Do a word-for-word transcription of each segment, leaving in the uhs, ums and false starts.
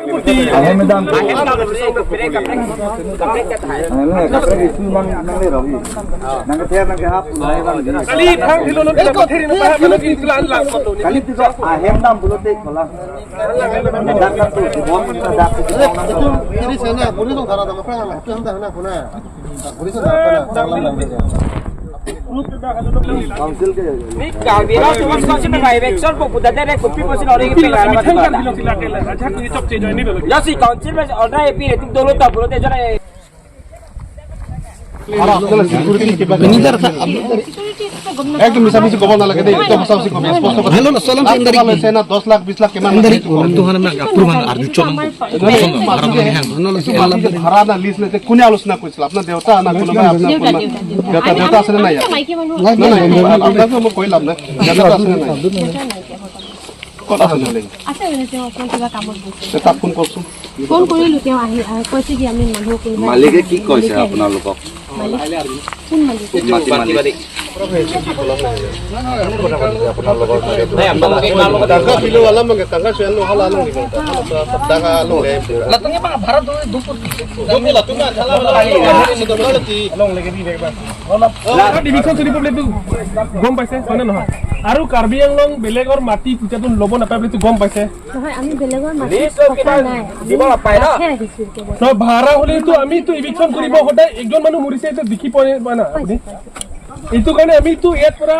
Ahem dam. Ahem kaprek, kaprek, kaprek. Ahem kaprek itu mang, mang le rogi. Nang ke tiar, nang ke hap, nang ke bang. Kali thang thilo non kita thiri na pa, mana di tulan lang. Kali itu so ahem dam pulote kola. Dak kan tu, bom kan dak. Itu, ini sana, boleh dong, karena ada apa, apa, apa, apa. Council ke? Ni Karbi Anglong Supreme Council na eviction po puta de kopi posi lori ke pila. Ya si council mes order epi retik dolo ta pulote jora. একদম মিছামিছি ক'ব নালাগে দেই, একদম সঁচা সঁচি ক'ব, স্পষ্ট কথা। Hello, salam, লাখ টকা লৈছে না, দহ লাখ, বিশ লাখ, কিমান লৈছে? এইটো ক'ব। Approval arju chom. Song, arju chom. ভাড়া না lease লৈছে, কোনে আলোচনা কৰিছিল? আপোনাৰ দেউতা না কোনোবাই আপোনাৰ, দেউতা, কোনোবা? দেউতা, দেউতা। দেউতা আছেনে নাই ইয়াত? মাইকী মানুহ। নাই, নাই, আপোনাকতো মই কৈ লাভ নাই। দেউতা আছেনে নাই? ক'ত আছে নহ'লে? আছে, তেওঁ অকণ কিবা কামত গৈছে। তে তাক ফোন কৰকচোন। ফোন কৰিলো, তেওঁ আহি, আহি কৈছে কি আমি মানুহ কোনোবা মালিকে কি কৈছে আহিছে। আপোনালোকক? মালিক? কোন মালিক? মাটি মালিক। আপোনালোকে কাৰ লগত? Tangka silo alam bang, tangka silo hal alam gitu. Tangka lo le. Latung bang, ভাড়া দুই, দুই ফুট। Eviction চলিব বুলিতো গম পাইছে, হয়নে নহয়? আৰু কাৰ্বি আংলং বেলেগৰ মাটি তেতিয়াতো ল'ব নাপায় বুলিতো গম পাইছে। নহয়, আমি বেলেগৰ মাটি থকা নাই। আমি দিব নাপায় ন? ইয়াতহে আহিছো এতিয়া বৰ্তমান। নহয়, ভাড়া হ'লেতো আমিতো eviction কৰিব, সদায় একজন মানুহ মৰিছে, এইটো দেখি পোৱা নাই, পোৱা নাই আপুনি? পাইছো, পাইছো। এইটো কাৰণে আমিতো ইয়াৰ পৰা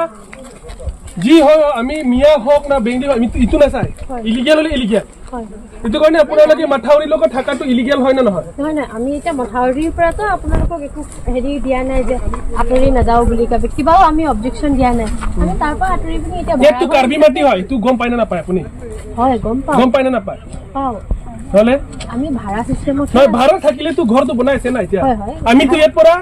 যি হয়, আমি মিয়া হওক না বেংগলী হওক, আমি ইটো নাচাই। হয়। Illegal হ'লে illegal। হয়, হয়। এইটো কাৰণে আপোনালোকে মাথাউৰিৰ লগত থাকাটো illegal হয় নে নহয়? নহয়, নহয়, আমি এতিয়া মথাউৰিৰ পৰাতো আপোনালোকক একো হেৰি দিয়া নাই যে আঁতৰি নাযাওঁ বুলি, কিবা, কিবাও আমি objection দিয়া নাই। আমি তাৰ পৰা আঁতৰি পিনি এতিয়া ইয়াততো ভাড়া কাৰ্বি মাটি হয়, এইটো গম পায় নে নাপায় আপুনি? হয়, গম পাওঁ। গম পায় নে নাপায়? পাওঁ। হ'লে? আমি ভাড়া চিষ্টেমত নহয়, ভাড়া থাকিলেতো ঘৰটো বনাইছে না এতিয়া। হয়, হয়। আমিতো ইয়াৰ পৰা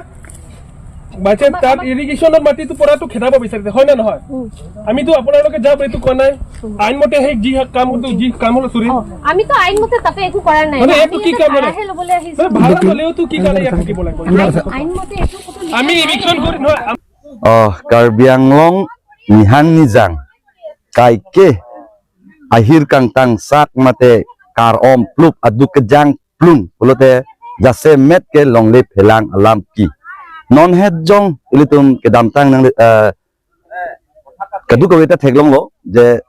বাই চান্স তাত ইৰিগেশ্যনৰ মাটিটো পৰাটো খেদাব বিচাৰিছে, হয় নে নহয়? উম। আমিতো আপোনালোকে যাওক এইটো কোৱা নাই। উম। আইন মতে সেই যি কাম, যি কাম হ'ল চুৰি। অ, আমিতো আইন মতে তাতে একো কৰা নাই। মানে এইটো আমি কি ইয়াতে কাম মানে? ভাড়াহে ল'বলৈ আহিছো। মানে ভাড়া ল'লেওতো কি কাৰণে ইয়াত থাকিব লাগিব? আইন, আইন মতে একো কোনো লিখা আমি নাই। Eviction কৰি নহয়, আম- Oh, Karbi Anglong nihang nijang kaike ahir kangtang sak mate kar-om plup aduk kejang plung pulote jasemet ke longle phelang alam ke. Non het jong ilitum kedamtang nang, eh, kadokave ta theklonglo je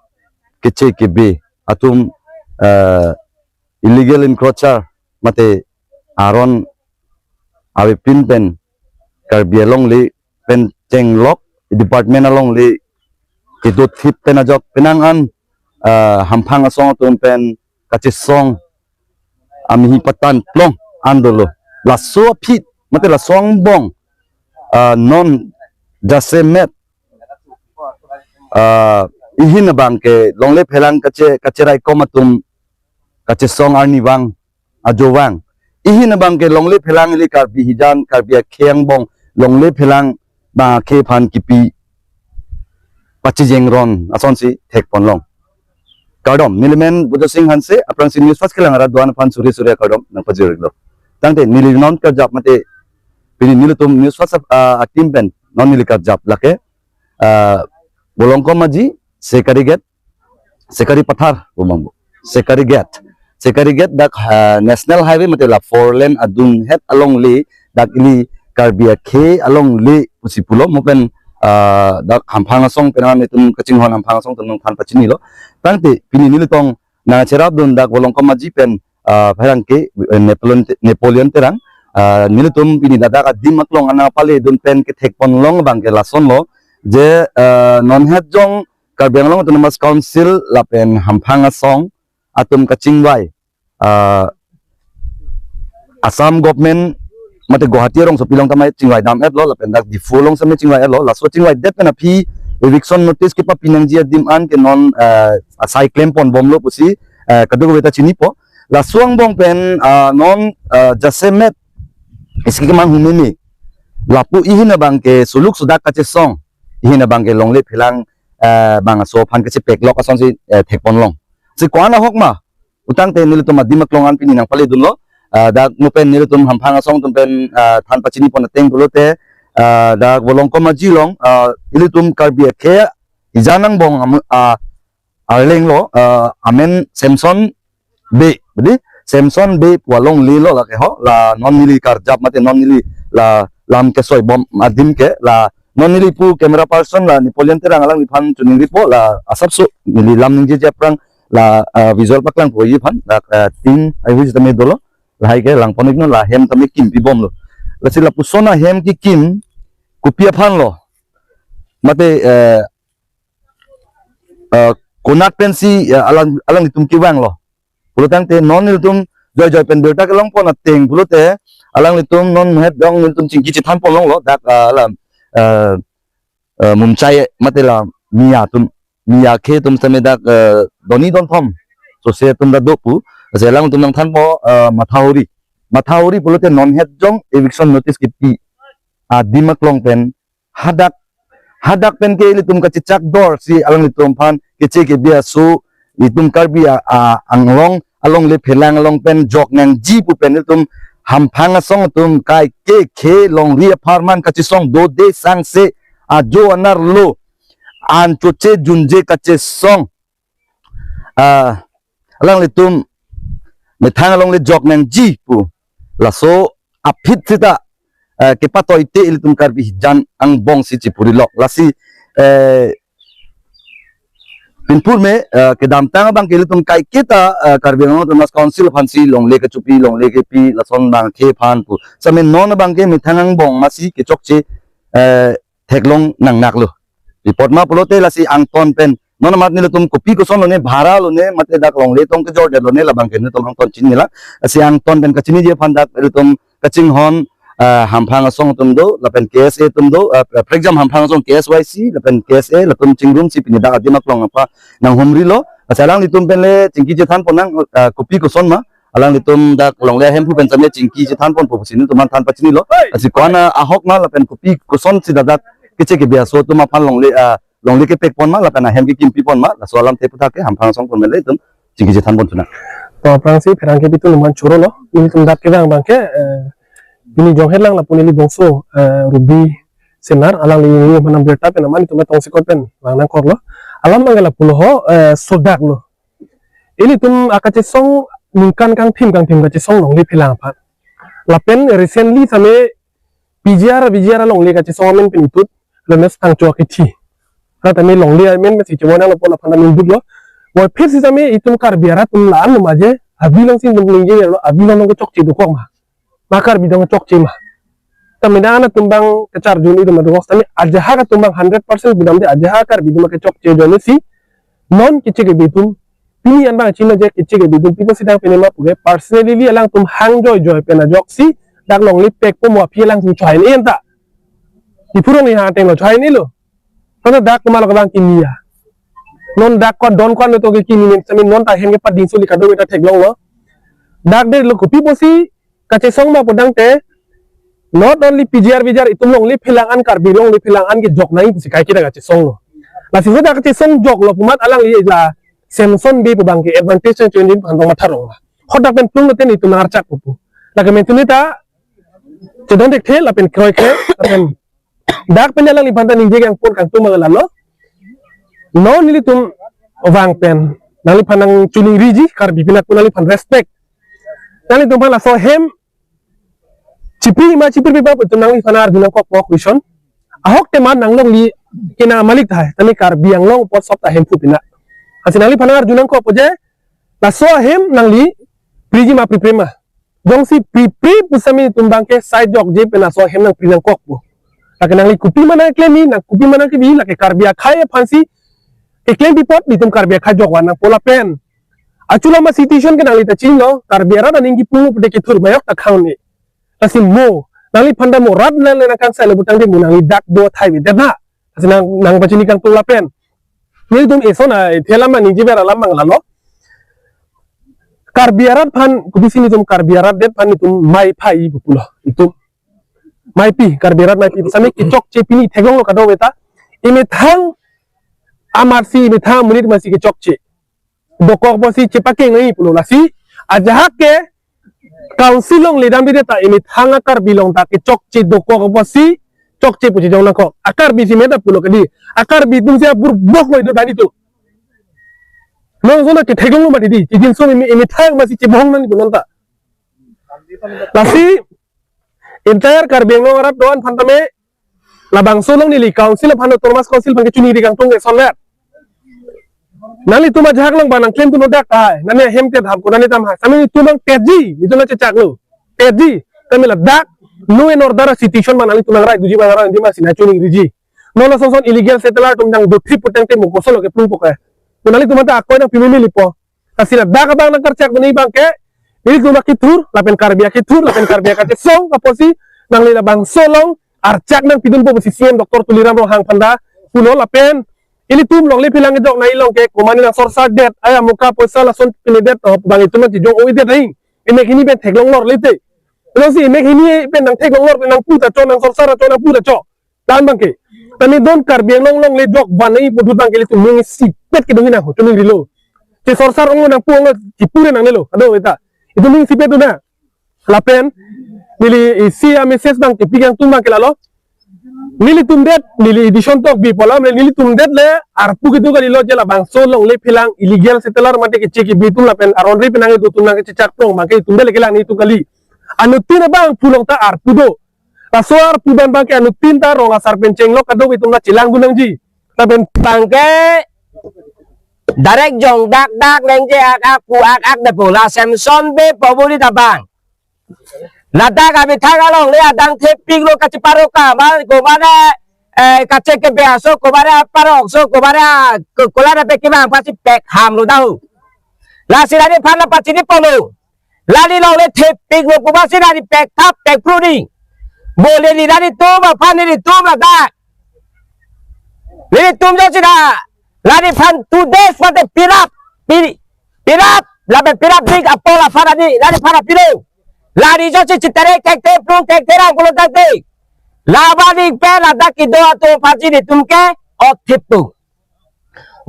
keche kebe atum, eh, illegal encroacher mate aron avepin pen Karbi alongle pen chenglok department alongle kedothip pen ajok penang an, ah, hamphang asong atum pen kachesong amihi patan plong an dolo. Laso aphi mate laso angbong, ah, non jasemet, ah, ihin abang ke longle phelang kache, kacherai kom atum kachesong arnivang ajovang. Ihin abang ke longle phelang ili Karbi hijan, Karbi akhei angbong longle phelang bang akhei aphan kipi pachijengron asonsi thekponlong. Kardom, nelimen Bujo Sing Hanse, aphrangsi News First kelang arat do-an aphan suri suri kardom nangpajirlo. Tangte neli non karjap mate pini nelitum News First, ah, a-team pen non neli karjap lake, ah, Bolongkom Maji, Sekari Gate, Sekari Pathar, bumang bu. Sekari Gate. Sekari Gate dak, ah, National Highway mate la four lane adung het alongle dak ili Karbi akhei alongle pusi pulo mo pen, ah, dak hamphang asong pen nelitum kachinghon hamphang asong atum nangthan pachinilo. Tangte pini nelitum nangcherapdun dak Bolongkom Maji pen, ah, pherangke, eh, Napoleon, Napoleon Terang, ah, nelitum pini ladak adim aklong an nangpaledun pen kethekponlong abang ke lasonlo je, ah, non het jong Karbi Anglong Autonomous Council lapen hamphang asong atum kachingvai, ah, Assam government mate Guwahati arongsopi along tame chingvai dam-etlo lapen dak Diphu along tame chingvai-etlo, laso chingvaidet pen aphi eviction notice kepapi nangji adim an ke non, ah, asai klemponbomlo pusi, ah, kadokave ta chinipo. Laso angbong pen, ah, non, ah, jasemet isi kemang humeme lapu ihin abang ke suluk sudak kachesong, ihin abang ke longle phelang, eh, bang aso aphan kachepeklok asonsi, eh, thekponlong. Si ko-an ahok ma, utangte nelitum adim aklong an pini nangpaledunlo, eh, dak mo pen nelitum hamphang asong atum pen, eh, than pachinipon ateng pulote, eh, dak Bolongkom Maji along, eh, ilitum Karbi akhei hijan angbong am-, ah, arlenglo, eh, amen Samson Bey, bedi, Samson Bey pu alongle lo lake ho, la non neli karjap mate non neli la lam kesoi bom adim ke, la non neli pu camera person la Napoleon Terang alangliphan choningripo, la asapso neli lam ningjeje aphrang la, ah, visual paklang poji aphan, la, ah, tin ai hui tame dolo, lahai ke langpon-iknon, la hem tame kimpi bomlo. Lasi lapuson ahem kekim kopi aphan lo, mate, eh, eh, konat pensi, eh, alang, alanglitum kevanglo pulotangte non nelitum joijoi pen birta kelongpon ateng pulote alanglitum non het dong nelitum chingki chethanpon longlo, dak, ah, alam, eh, eh, Mumchai mate la Miya atum, Miya akhe atum sitame dak, eh, doni donthom sose atum dak do pu. Lasi alangtum nangthanpo, eh, Mathahori. Mathahori pulote non het jong eviction notice kipi adim aklong pen hadak, hadak pen ke ilitum kachechak dorsi alanglitum aphan keche kebi aso, itum Karbi a, a, Anglong alongle phelang along pen jok nangji pu pen ilitum hamphang asong atum kaike khe longri apharman kachesong dode sangse ajo anerlo an choche junje kachesong, ah, alanglitum methang alongle jok nangji pu laso aphi sita, eh, kepatoite ilitum Karbi hijan angbongsi chipurilok. Lasi, eh, pinpur me, eh, kedamtang abang ke ilitum kaiketa, eh, Karbi Anglong Autonomous Council aphansi longle kechopi, longle kepi, lason abang ke aphan pu. Sitame non abang ke methang angbong masi kechokche, eh, theklong nangnaklo. Report ma pulote lasi angton pen non amat nelitum kopi koson lone, bhara lone, mate dak longle tong kejordetlo ne, labang ke nelitum angton chinine lang. Lasi angton pen kachiniji aphan dak nelitum kachinghon, ah, hamphang asong atum do, lapen K S A atum do, ah, prekjam hamphang asong K S Y C, lapen K S A, latum chingrumsi pini dak adim aklong aphan nanghumrilo. Lasi alanglitum pen le chingki chethanpon nang, ah, kopi koson ma, alanglitum dak longle ahemphu pen sitame chingki chethanponpo pusi nelitum aphan than pachinilo. Lasi ko-an ahok ma lapen kopi kosonsi dak dak keche kebi aso atum aphan longle, ah, longle kepekpon ma lapen ahem kekimpipon ma, laso alamthe aputhak ke hamphang asong pen le itum chingki chethanpon thunang. To aphrangsi pherangke atum anuman chorolo, nelitum dak kevang abang ke, eh, pini jonghet lang lapu neli bongso, eh, Ruby Senar, alangli neli manam birta pen amat nelitum tongsekot pen vang nangkoklo. Alam abang ke lapulo ho, eh, sodaklo. Ilitum akachesong ningkan kangthim kangthim kachesong longle phelang aphan. Lapen recently sitame P G R, V G R alongle kachesong amen pen itut, Lenes Phangcho akethi. Rat tame longle amen pen si chemona lapu aphan tame duklo. Boi phir sitame itum Karbi arat atum la-an lo ma je, abi alongsi ningje lo, abi along kechokche dokok ma. Ma Karbi along chokche ma. Tame dak atum abang kacharjun itum dokok sitame ajahak atum abang hundred percent pudamde ajahak Karbi atum kechokche ajoinesi non keche kebi atum. Pini an abang china je keche kebi atum pipo sidang pini ma puke personally alangtum hang joijoi pen ajoksi dak longle pekpo mo aphi alangtum choi ne enta. Diphu arong ni hang ateng lo choi ne lo. Karena dak kuma lo kabang kini ya. Non dak ko don ko ano to ke kini ne sitame non ta hem ke pading suli kadokave ta theklonglo. Dak de lo kopi pusi kachesong ma pudamte, not only P G R V G R, itum longle phelang an, Karbi longle phelang an kejok nangji pusi kaiketa kachesonglo. Lasi hodak kachesong joklo pu amat alangli la Samson Bey pu abang ke advantage nangchonji aphan tong matha rong ma. Hodak pen plung lo ten itum nang-archak pu pu. Lake mentuni ta chedon thekthe lapen kroikre lapen dak pen alangliphan ta ningje kangpon kangtum ma lalo. Non nelitum vang pen nangliphan nangchoningriji, Karbi pinak pu nangliphan respect. Nanglitum aphan laso ahem chipri ma chipri pipa pu itum nangliphan arju nangkokpo question. Ahok te ma nang longle kena malik thai, tame Karbi Anglong apot sop ta ahemphu pina. Lasi nangliphan arju nangkokpo je, laso ahem nangli priji ma pripri ma. Jongsi pripri pu sitame itum abang ke side jokje pen laso ahem nangpri nangkokpo. Lake nangli kopi ma nangklemji, nang kopi ma nangklemji, lake Karbi akhei aphansi keklem pi apot itum Karbi akhei jok van nangpo lapen. Achu lama situation ke nangli ta chinilo, Karbi arat aning kipung pulote kethur mayok ta khang ne. Lasi mo, nangliphan ta mo rat nangle nangkangsai lo putangte mo nangli dak do thai avedet na. Lasi nang, nang pachini kangtung lapen. Nelitum eson a, the alam ma ningjever alam abang lalo. Karbi arat aphan, kopisi nelitum Karbi arat det aphan itum maipi pu pulo. Itum maipi, Karbi arat maipi. Sitame kechokche pini theklonglo kadokave ta. Emethang amarsi, emethang amonit amarsi kechokche dokok pusi chepakeng nangji pulo lasi. Ajahak ke council along ledam dede ta emethang a-Karbi along ta kechokche dokok pusi chokche pu chejong nangkok. A-Karbi si meta pulo kedi. A-Karbi atumsi aburbok lo itum tani tu. Nang zona ketheklong lo mati di. Chijin sum imi imi thang masi chibong nang di punon ta. Lasi entire Karbi Anglong arat do-an aphan tame labangso along neli council aphan, autonomous council aphan kechiningri kangtung ke sonlet. Nanglitum ajahak along ba nangklem tu nodak tahai. Nangli ahem te dham ko nanglitum hai. Sami nelitum nangtetji, nelitum nangchechaklo. Tetji, tame ladak law and order situation ma nanglitum nangrai duji ba nangrai duji masi nangchiningriji. Non lason son illegal settler atum nangdothip putangte mo kosonlo keplung pok eh. Nanglitum anta akoi nangpimimilipo. Lasi ladak abang nangkarchak duni abang ke, nelitum akethur, lapen Karbi akethur, lapen Karbi akachesong apotsi nangli labangso along archak nangpidunpo pusi C M Doctor Tuliram Ronghang aphan ta pulo lapen ilitum longle phelang kejok nangji along ke komat nangsorsardet, ai amuka poisa lason pinidet, oh, bang itum nangchejong-oidet nangji. Imek hini pen theklong lorle te. Lasi imek hini pen nangtheklong lor, nangpu ta cho, nangsorsar ta cho, nangpu ta cho. Tan abang ke. Tame don Karbi Anglong longle jok van nangji pu ahut abang ke ilitum ning isipet kedo hina ho, chiningrilo. Chesorsar onglo nangpu onglo chipure nangnelo. Ado eta. Itum ning isipet do na. Lapen neli isi a-message abang kepi kangtung abang ke lalo. Nelitum det, neli edition tok bi polam le nelitum det le arpu kedo kalilo je labangso longle phelang illegal settler mate keche kebi atum lapen aron ri penang itum nangkechechak prong abang ke itum det le kelang nelitum kali. Anuttin abang pulong ta arpu do. Laso arpu abang abang ke anuttin ta rong asar pen chenglok kadokave atum ta chelangdun nangji. Lapen abang ke direct jong dak dak lengje ak ak pu ak ak depo la Samson Bey pu amonit abang. Ladak amethang alongle adang thepik lo kacheparoka ma ko mane, eh, kache kebi aso ko mane parok so ko mane ko, kola na peki bang pasi pek ham lo dahu. Lasi lani aphan la pachini ponlo. Lani longle thepik lo pu masi lani pek thap pek pru ni. Bo le ni lanitum aphan nelitum ladak. Nelitum jo sina. Lani aphan two days mate pirap. Pi-, pirap. Lapen pirap dik apor aphan ani. Lani aphan apilo. Lani jo si chitere kekte plung kekte rang pulo tangte. Labani pen ladak kedo atum aphansi nelitum ke othip tu.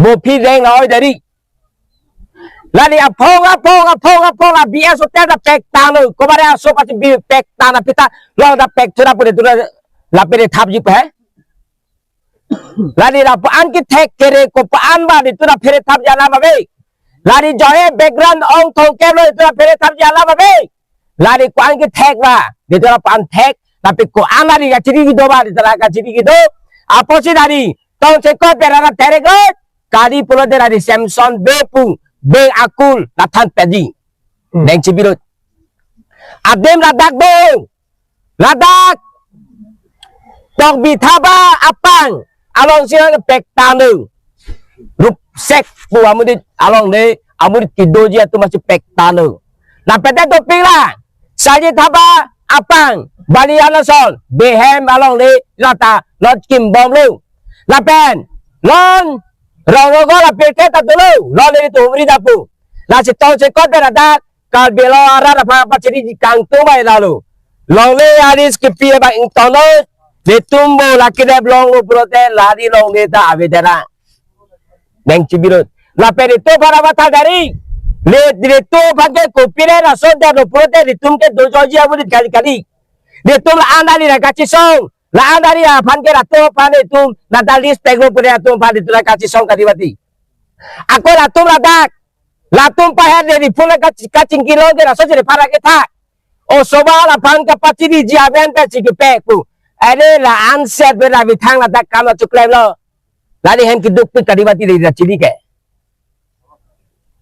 Bo phi reng na oi dari. Lani aphong aphong aphong aphong a B S hotel ta pek tanglo. Ko mane aso pasi bi pek tang na pita. Lo ta pek thura pure thura lapen thapji pe. Lani lapu-an kethek kere ko pa-an ba nelitum ta phere thapji alam ave. Lani johe background ong thong kep lo nelitum ta phere thapji alam ave. Lani ko-an kethek ba nelitum ta pa-an thek. Tapi ko-an lani kachiri kedo ba nelitum ta kachiri kedo. Apotsi lani tong chekot pera na terek lo. Kali pulote lani Samson Bey pu Bey akul la thanpetji. Hmm. Neng chibirut. Adim ladak do. Ladak Tokbi Thaba apang alongsi pek tanglo. Rupsek pu amonit alongle amonit kedoji atum masi pek tanglo. Lapen te dopik la Saji Thaba apang Bali Anason Behem alongle lata not kimbomlo. Lapen non Ronglogo la pirke ta dolo. Longle tu humri dapu. Lasi tong chekot pera dak Karbi Anglong arat aphan pachini kangtung bai lalo. Longle aris kipi abang ingtono. Nelitum bo la kedep longlo pulote lari longle ta avedena. Neng chibirut. Lapen nelitum para batal dari. Le, nelitum aphan ke kopine rason delo pulote nelitum ke dojoji amonit kali kali. Nelitum la-an dari la kachisong. La-an dari aphan ke latum aphan nelitum. Nata list peglo pune latum aphan nelitum la kachisong kali mati. Ako latum ladak. Latum paher de di pula kac-, kachingki long ke laso jere para ke tha. O soba la aphan kapachini ji aben pe chiki pe pu. Are la anset be la bithang ladak kam la chuklemlo. Lani hem keduk pi kali mati de la chili ke.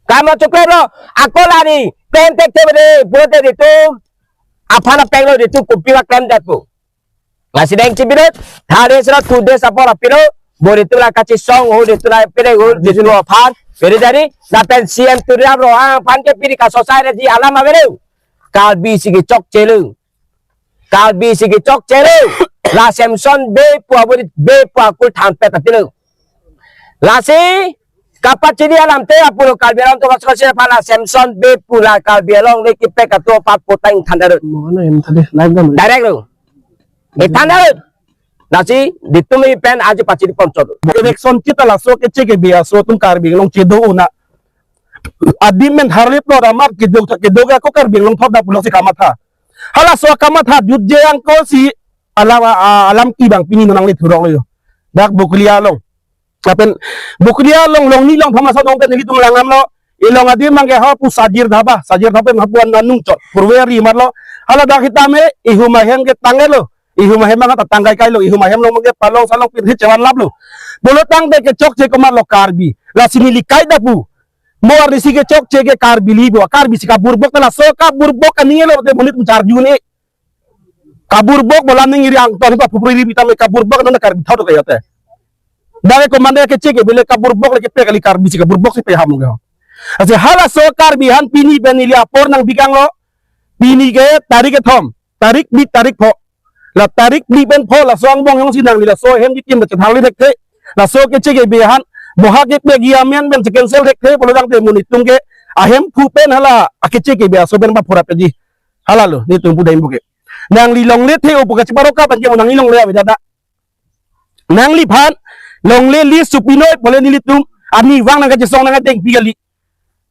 Kam la chuklemlo. Ako lani pem tek te de pulote nelitum aphan apenglo nelitum kopi va klemdet pu. Lasi neng chibirut, thare sera two days apor apilo, bo nelitum la kachisong ho nelitum la pire ho nelitum aphan, pire dari, lapen C M Tuliram Ronghang aphan ke pire ka society di alam avelo. Karbi si kechokchelo. Karbi si kechokchelo. La Samson Bey pu amonit Bey pu akul thanpet atilo. Lasi kapachini alam te apuro Karbi Anglong to masuk sini pala Samson Bey pu la Karbi Anglong le kipek atum aphan potang thandarut. Mo ano em tadi live dam. Direct lo. E thandarut. Lasi nelitum pen aji pachini ponchot. Election chita laso keche kebi aso atum Karbi Anglong chedo una. Adim pen harlip lo ramat kedo kedo ke ako Karbi Anglong thop da pulo si kamatha. Halaso kamatha jut je angko si alam, ah, alam ki bang pini nang le thurok lo yo. Dak Bokolia along. Lapen Bokolia along, Longni along, Thomasa along pen nelitum langdamlo. Ilong adim abangke hapu Sajir Dhaba, Sajir Dhaba pen hapu an nanung chot. Purve ari marlo. Hala dak hitame ihum ahem ke tanglo. Ihum ahem abang ta tang kaikai lo. Ihum ahem along abangke palong salong pin hit chevan laplo. Pulo tangte kechokche komatlo, Karbi. Lasi neli kaita pu. Mo arnisi kechokche ke Karbi li bo. Karbi si kaburbok ta laso kaburbok aning lo te monit charju ne. Kaburbok bolam ning iri angton pa pupri ri bitame kaburbok non Karbi thot kaya te. Dare komatne kecheke bile kaburbok le kepe kali, Karbi si kaburbok si peham lo. Lasi halaso Karbi aphan pini pen neli apor nangbi kanglo. Pini ke tarik kethom, tarik phli, tarik pho. La tarik phli pen pho laso angbong jongsi nangli laso ahem kikim ta chethangle thekthe. Laso kecheke be aphan boha kepegi amen pen che-cancel thekthe pulo tangte monit atum ke ahemphu pen hala akecheke be aso pen ba phura peji. Hala lo nelitum pu dam buke. Nangli longle the-o pu kachiparokap anke mo nangli longle ave dada. Nangliphan longle list chopinoi pule nelitum arnivang nangkachesong nang ateng pi kali.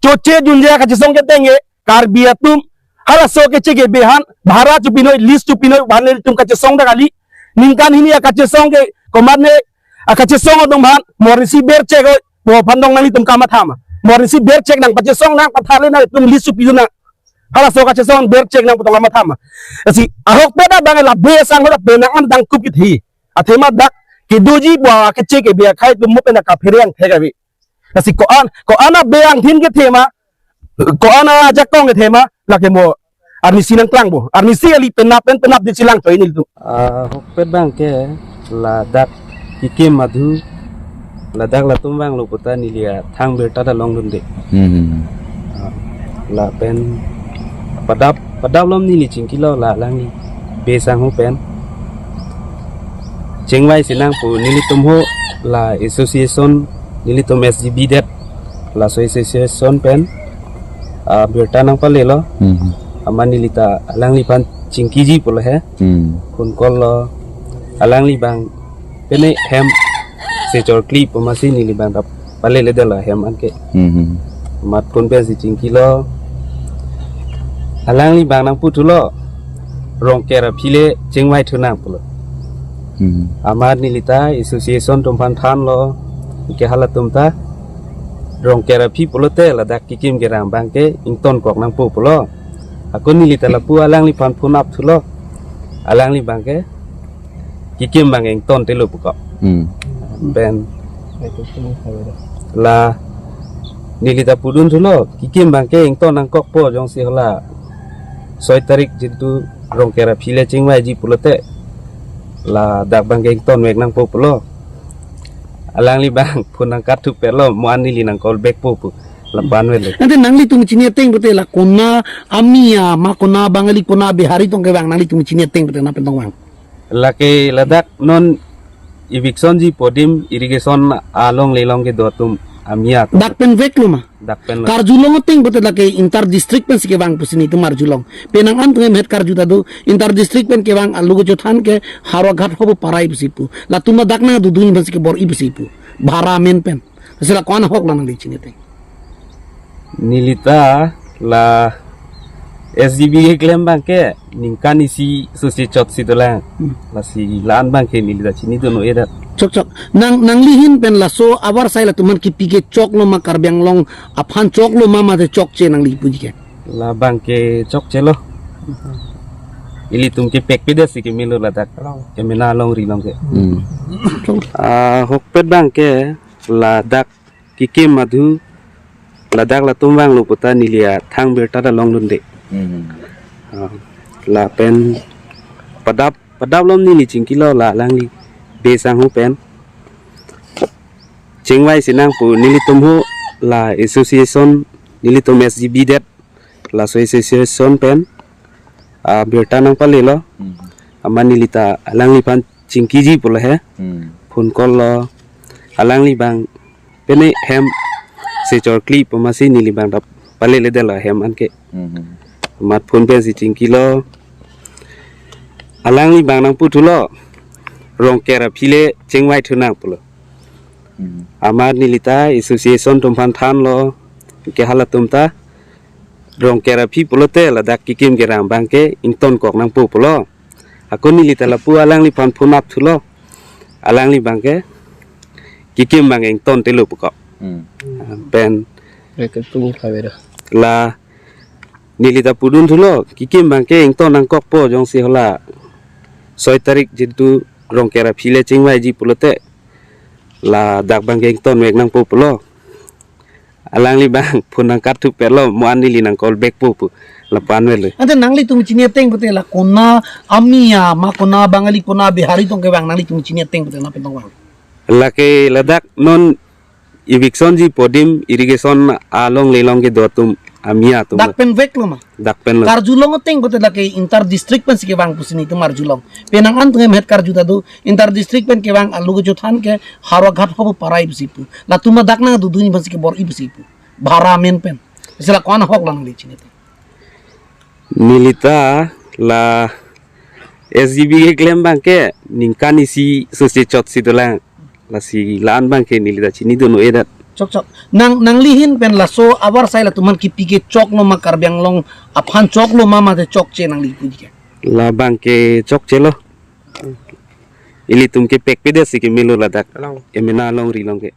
Choche junje kachesong ke tenge Karbi atum halaso kecheke be aphan bhara chopinoi, list chopinoi aphan nelitum kachesong ta kali. Ningkan hini akachesong ke komatne akachesong atum aphan mo arnisi berchek oi pu aphan dong nanglitum kamatha ma? Mo arnisi berchek nang pachesong nang pathale nangtum list chopi nang. Halaso kachesong berchek nang pu tong kamatha ma? Lasi ahokpet abang la be sang ho la penang an dang kup kit hi. Athema dak kedoji pu akecheke be akhei atum mo pen kaphere angthek ave. Lasi ko-an, ko-an abe angthin kethe ma, ko-an ajakong kethe ma, lake mo arnisi nangklang bo. Arnisi kali, penap pen penap di chilang choi nelitum. Ah, ahokpet abangke ladak kikim adhu, ladak latum vanglo puta neli athang birta ta longdunde. Hmm. Ah, lapen padap, padap alom neli chingkilo la alangli be sang ho pen chingvai si nang pu nelitum ho la association nelitum S G B det laso association pen, ah, birta nangpalelo. Hmm. Amat neli ta alangliphan chingkiji pulo he. Hmm. Phone call lo. Alangli abang pene hem se chorkli pu amatsi neli abang ta paleledetlo hem anke. Hmm. Amat phone pensi chingkilo. Alangli abang nangputhulo. Rongker aphi le chingvai thu nang pulo. Hmm. Amat neli ta association atum aphan thanlo. Ke halatum ta Rongker aphi pulote ladak kikim kerang abangke ingtonkok nangpo pulo. Ako neli ta lapu alangliphan phone up thulo. Alangli abangke kikim abang ingtontelo puko. Hmm. Pen la neli ta pudun thulo, kikim abangke ington nangkokpo jongsi hala soi tarik jintu Rongker aphi le chingvaiji pulote ladak abangke ingtonvek nangpo pulo. Alangli abang phone nangkat thupetlo, mo an neli nang call back po pu. Lapu an velo. Ante nanglitum chini ateng pute la kona a-Miya ma, kona Bangali, kona Bihari tong kevang, nanglitum chini ateng pute na pen tong vang? Lake ladak non eviction ji po adim irrigation along lelong kedo atum a-Miya atum. Dak pen veklo ma? Dak pen lo. Karjulong ateng pute lake inter district pensi kevang pusi nelitum arjulong. Penang an tengem het karju ta do, inter district pen kevang alu kechothan ke Howraghat ho bo parai pusi pu. Latum ladak nangdudun pensi kebor-i pusi pu. Bhara amen pen. Lasi la ko-an ahok lo nangli chini ateng? Neli ta la S G B keklem abangke ningkan isi susi chotsi dolang. Hmm. Lasi la-an abangke neli ta chinidun-o-edet. Chok chok. Nang, nangli ahin pen laso avarsai latum aphan kipi ke choklo ma, Karbi Anglong aphan choklo ma, mate chokche nangli puji ke? La abangke chokchelo. Ilitum kepekpedet si kemelo ladak. Hello. Kemena alongri along ke. Hmm. Ahokpet abangke ladak kikim adhu, ladak latum vanglo puta neli athang birta ta longdunde. Hmm. Ah, lapen padap, padap alom neli chingkilo la alangli be sangho pen. Chingvai sinang pu nelitum ho la association, nelitum S G B det, laso association pen, ah, birta nangpalelo. Hmm. Amat neli ta alangliphan chingkiji pulo he. Hmm. Phone call lo. Alangli abang pene hem se chorkli pu amatsi neli abang ta paleledetlo hem anke. Hmm. Amat phone pensi chingkilo. Alangli abang nangputhulo. Rongker aphi le chingvai thunang pulo. Hmm. Amat neli ta association atum aphan thanlo. Ke halatum ta Rongker aphi pulote ladak kikim kerang abangke ingtonkok nangpo pulo. Ako neli ta lapu alangliphan phone up thulo. Alangli abangke Kekim abang ington telo pukok. Hmm. Pen Reket puni kavera. La neli ta pudun thulo, kekim abang ke ington nangkokpo jongsi hala soi tarik jitu Rongker aphi le chingvaiji pulote, ladak abang ke ington vek nangpo pulo. Alangli abang phone nangkarthu pelo, mo an neli nang call back po pu. Lapu-an avelo. Ante nanglitum chini ateng pute la kona Amia ma, kona Bangali, kona Bihari tong kevang, nanglitum chini ateng pute na pen tong vang? Lake ladak non eviction ji podim irrigation along le along kedo atum Amia atum. Dak pen veklo ma? Dak pen lo. Karjulong ateng pute lake inter district pensi kevang pusi nelitum arjulong. Penang an tengem het karju ta do, inter district pen kevang alu kechothan ke Howraghat ho parai pusi pu. Latum dak nangdudun pensi kebor-i pusi pu. Bhara amen pen. Sila ko-an ahok lang di chini ateng? Neli ta la S G B keklem abang ke ningkan isi sose chotsi dolang. Lasi la-an abang ke neli ta chinidun un-edet. Chok chok. Nang, nangli ahin pen laso avarsai latum aphan kipi ke choklo ma, Karbi Anglong aphan choklo ma, mate chokche nangli puji ke? Labang ke chokchelo. Ilitum ke pekpedet si kemelo ladak. Along. Emena alongri along ke.